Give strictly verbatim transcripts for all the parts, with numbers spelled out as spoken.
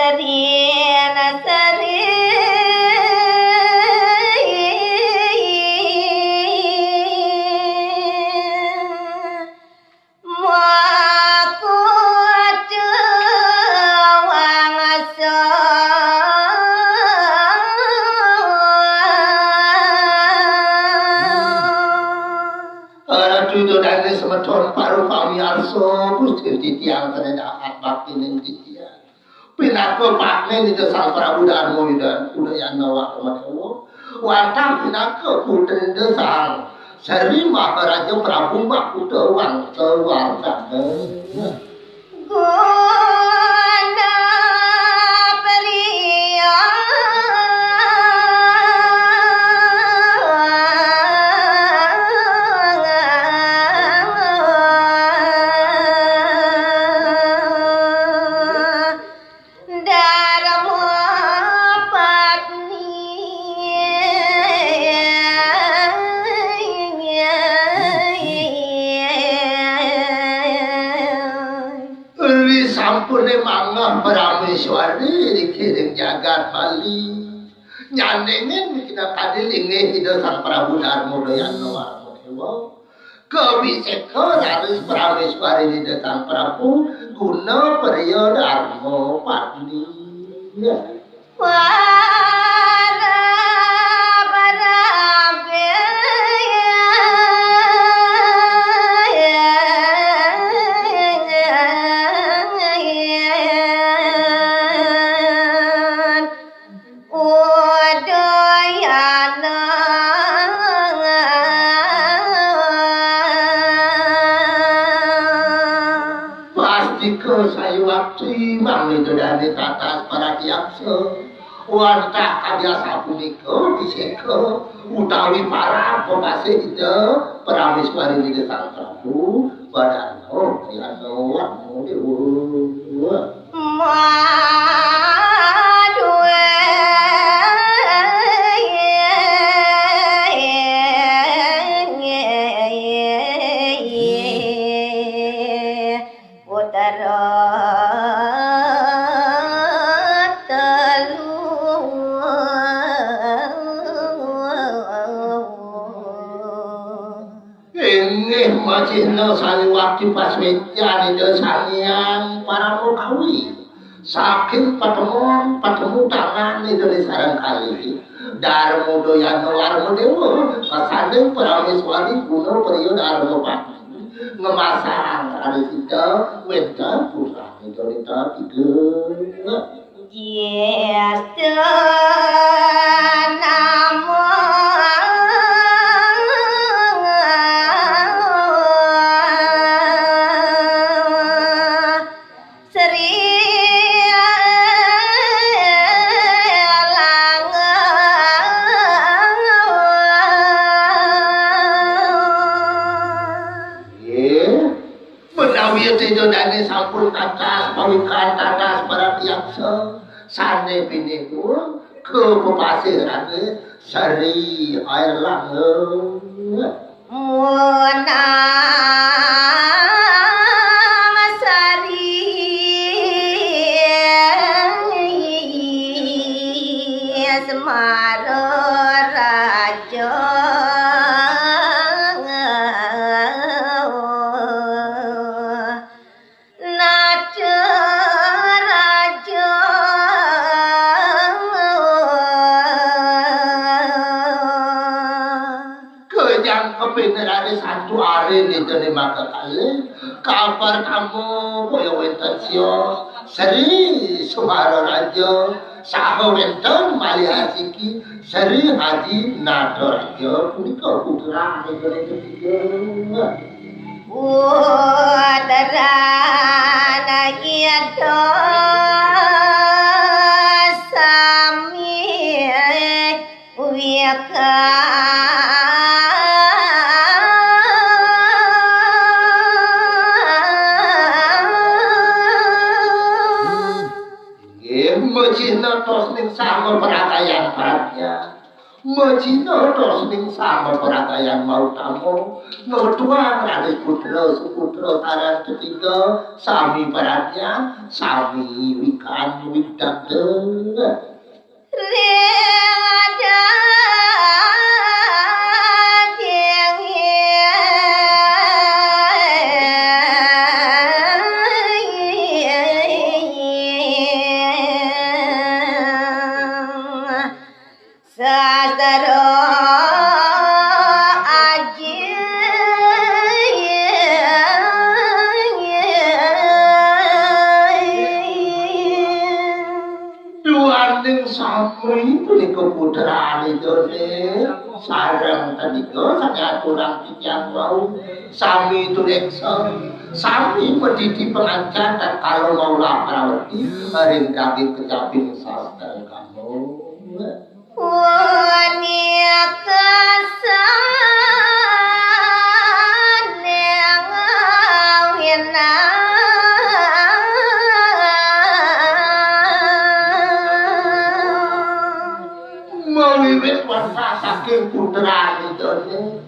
Seri na seri makutu wangasa. Para duda dane semeton para pamiarsa, Gusti titiang kene dahat bakti ning titiang. Pinaka patne Ida Sang Prabu Darma Yuda Udayana Warmadewa, wantah pinaka putri Ida Sang Sri Maharaja Prabu Mahkota Wangsa Wardana. Guna priya. Darma patni. Ri sampune manggah Prameswari ring jagat Bali. Nyandengin kita kadi linggih Ida Sang Prabu Darma Dayana Warmadewa. Kabiseka raris Prameswari Ida Sang Prabu guna priya Darma patni. Para, para, Udayana. Pastika sayuwakti mangda dane tatas para tiyaksa. Wantah kadi asapunika diseka utawi parab pepasih Ida Prameswari Ida Sang Prabu Badarma Dayana Warmadewa. Madue putra telu. Inggih macihna saliwakti paswécan Ida Sang Hyang Parama Kawi. Saking patemon, patemu tangan Ida sareng kalih Darma Dayana Warmadewa, kasanding Prameswari guna priya Darma Patni. Ngemasang raris Ida wénten putra Ida Rita tiga. Jesta nama Sri Langga. Nggih. Menawi téja dané sampun tatas pawikan tatas paratiaksa, sané pinih pun kapepasih raga Sri Airlangga. Munang Sari Semara Raja. Nataraja. Kejang kepinerané santu arin ida ning maka kalih. Kapertama boya wénten sios Sri Semara Raja, saha wénten malih asiki Sri Haji Nataraja punika putra ida ning ketiga. Putra kita sami wika. Nggih, mejina tos ning sama peragayan pradnya. Majina tos ning sama peragayan mau tamu, nutuang raris putra suputra taran ketiga, sami perhatian, sami wikan widagda. Ring daging sastra aji. Duaning sami punika putrane Jone, sareng tandika sane aturang titiang wau, sami tureksa, sami medidi pengancan tatkala maulah praweti ring daging kejabing sastra kamu. Punika sane ngawinang. Mawiwit wantah saking putrane Jone,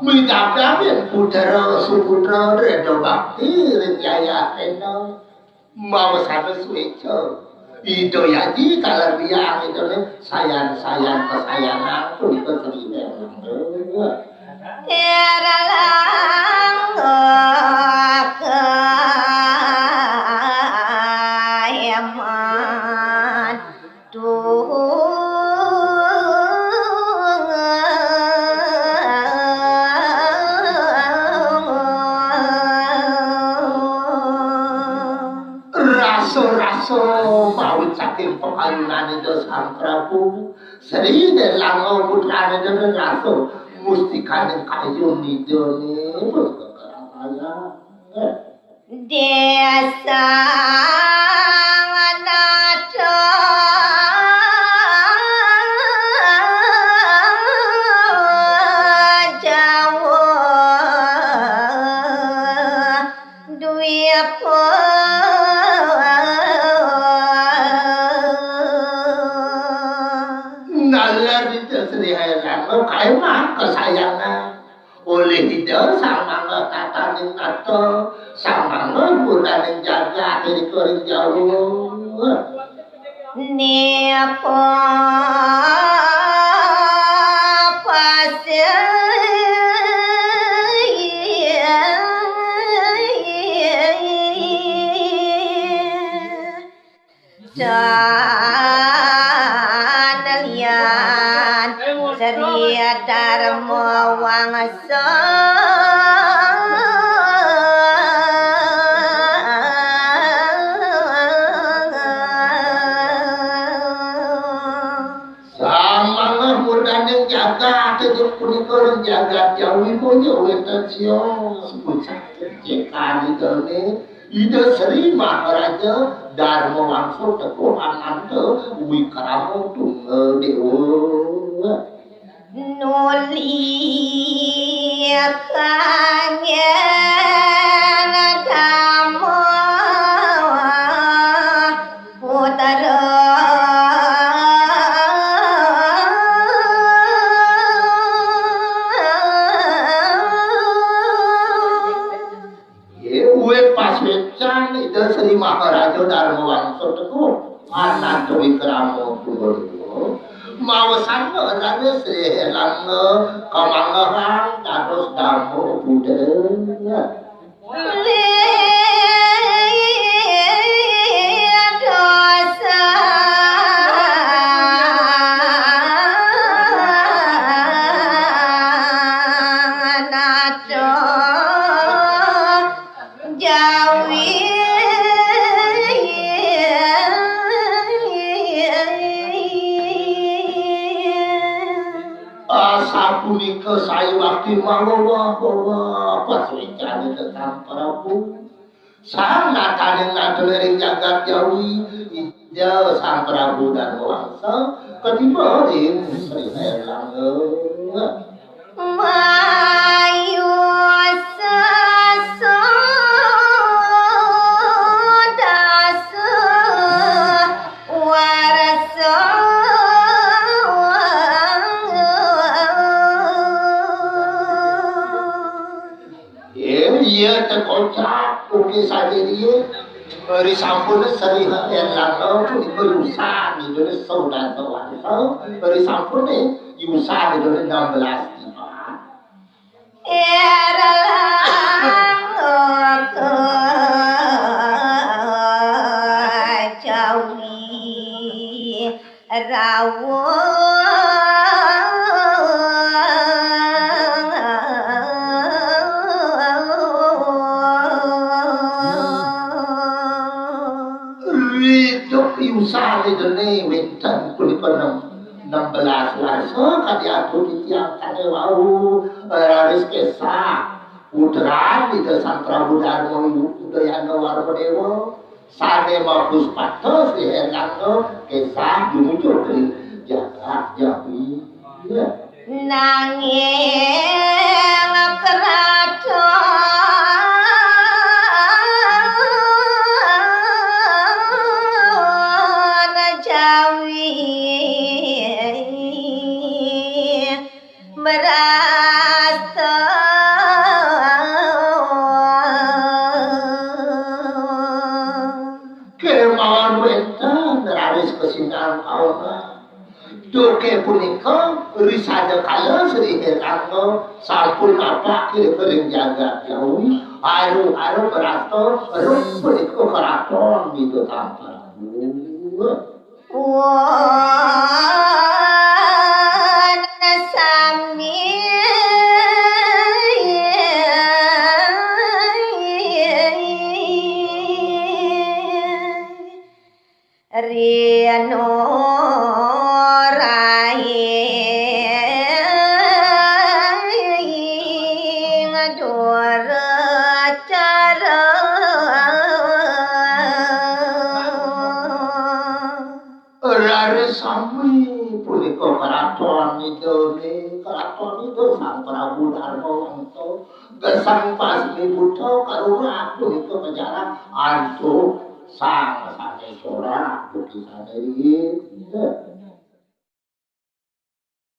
midabdabin putra suputra reda bakti ring yayah rena. Mawasana sueca. Ida Yaji kalerbiang Idane sayan-sayan kesayangan punika Sri Erlangga. Erlangga keman. Duh. Rasa-rasa mawit saking pekayunan Ida Sang Prabu Sri Erlangga putrane dene rasa mustikaning kayun Idane. Desa Nata Jawa Dwipa. Nalar Ida Sri Erlangga kaemah kesayangan. Olih Ida Sang Mangga tataning nata, Sang Mangga murdaning jagat irika ring Jawa. Nipa pasih. Dan lian Sri Dharma Wangsa. Sang manggah murdaning jagat, inggih punika ring jagat Jawi, boya wénten sios pucak cekan Idané, Ida Sri Maharaja Darma Wangsa Teguh Ananta Wikrama Tunggal Déwa. Nuli kanggén Darma Putra. Nggih, uwit pasuécan Ida Sri Maharaja Darma Wangsa Teguh Ananta Wikrama Tunggal Déwa. Mawesan raris Sri Erlangga kamanggehang dados Darma Putra. Jawi. Asapunika sayuwakti maweweh-weweh pasuécané Sang Prabu. Sang nataning natuna ring jagat Jawi, Ida Sang Prabu Darma Wangsa katiba ring Sri Erlangga. Mayu sasudasa warsa. Ri sampun Sri Erlangga punika yusan Ida saudara warsa. Ri sampun yusan Ida enam belas tiba. Erlangga Jawi Rawuh. Ridho yusan Ida wénten punika enam, enam belas warsa kadi atur titiang sané wau, raris kesah putran Ida Sang Prabu Darma Udayana Warmadewa. Sané mapuspata Sri Erlangga kesah dumuju ring jagat Jawi. Nanging kraton Jawi merasta. Kémaon wénten raris kasinangkauna. Duké punika risada kala Sri Erlangga sampun napak ring jagat Jawi. Haru-haru merasta ring punika kraton Ida Sang Prabu. Won sami Rino raing duracara. Raris sami punika kraton Ida, kraton Ida Sang Prabu Darma Wangsa. Gesang pasmi buta karurah punika kajarak antuk sang sané sorak bukti sané riin.